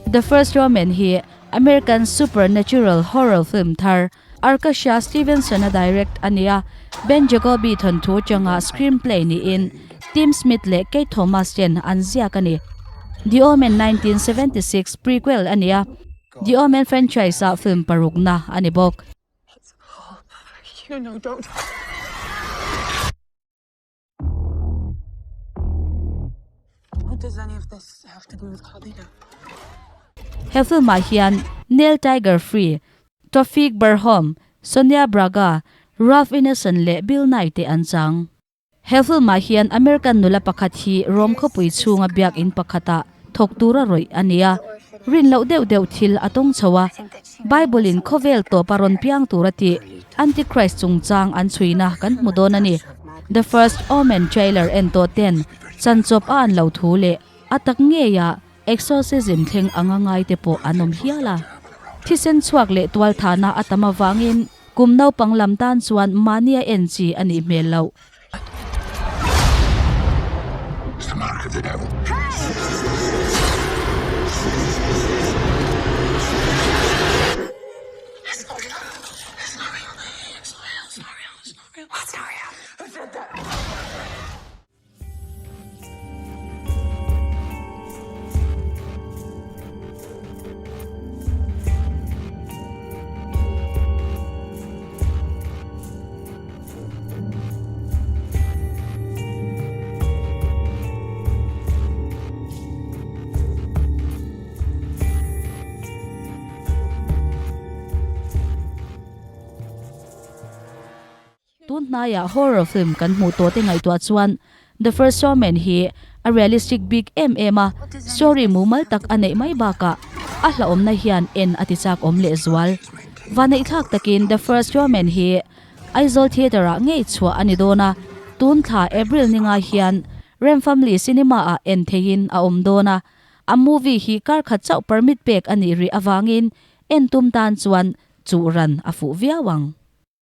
The First Omen hi American supernatural horror film thar Arkasha Stevenson-a direct a ni a, Ben Jacoby thawnthu atanga screenplay niin Tim Smith leh Kate Thomas ten an ziak a ni. The Omen 1976 prequel a ni a, The Omen franchise-a film parukna a ni bawk. He film ah hian Neil Tiger Free, Tawfeek Barhom, Sonia Braga, Ralph Ineson leh Bill Nighy te an chang. He film ah hian American nula pakhat hi Rome khawpui chhunga biakinn pakhatah thawk tura rawih a ni a, rin loh deuh deuh thil a tawng chho a. Bible in khawvel tawp a rawn piang tur a tih Antichrist chungchang an chhuina kan hmu dawn a ni. The First Omen trailer en tawh ten chanchawp a an lo thu leh a tak ngeia exorcism thleng anga ngai te pawh an awm hial a. Thisen chhuak leh tualthahna a tam avangin kum naupang lam tan chuan mahnia en chi a nih hmel loh. Tun hnaiah horror film kan hmuh tawh te ngaihtuah chuan The First Omen hi a realistic bik em em a, story mumal tak a neih mai bakah a hlauhawmna hian en a ti chak awm lehzual. Vaneihthlak takin The First Omen hi Aizawl Theatre-ah ngei chhuah a ni dawn a, tun thla April ninga hian Rem Family Cinema-ah en theihin a awm dawn a, a movie hi kar khat chauh permit pek a nih rih avangin en tum tan chuan chuh ran a fuh viau ang.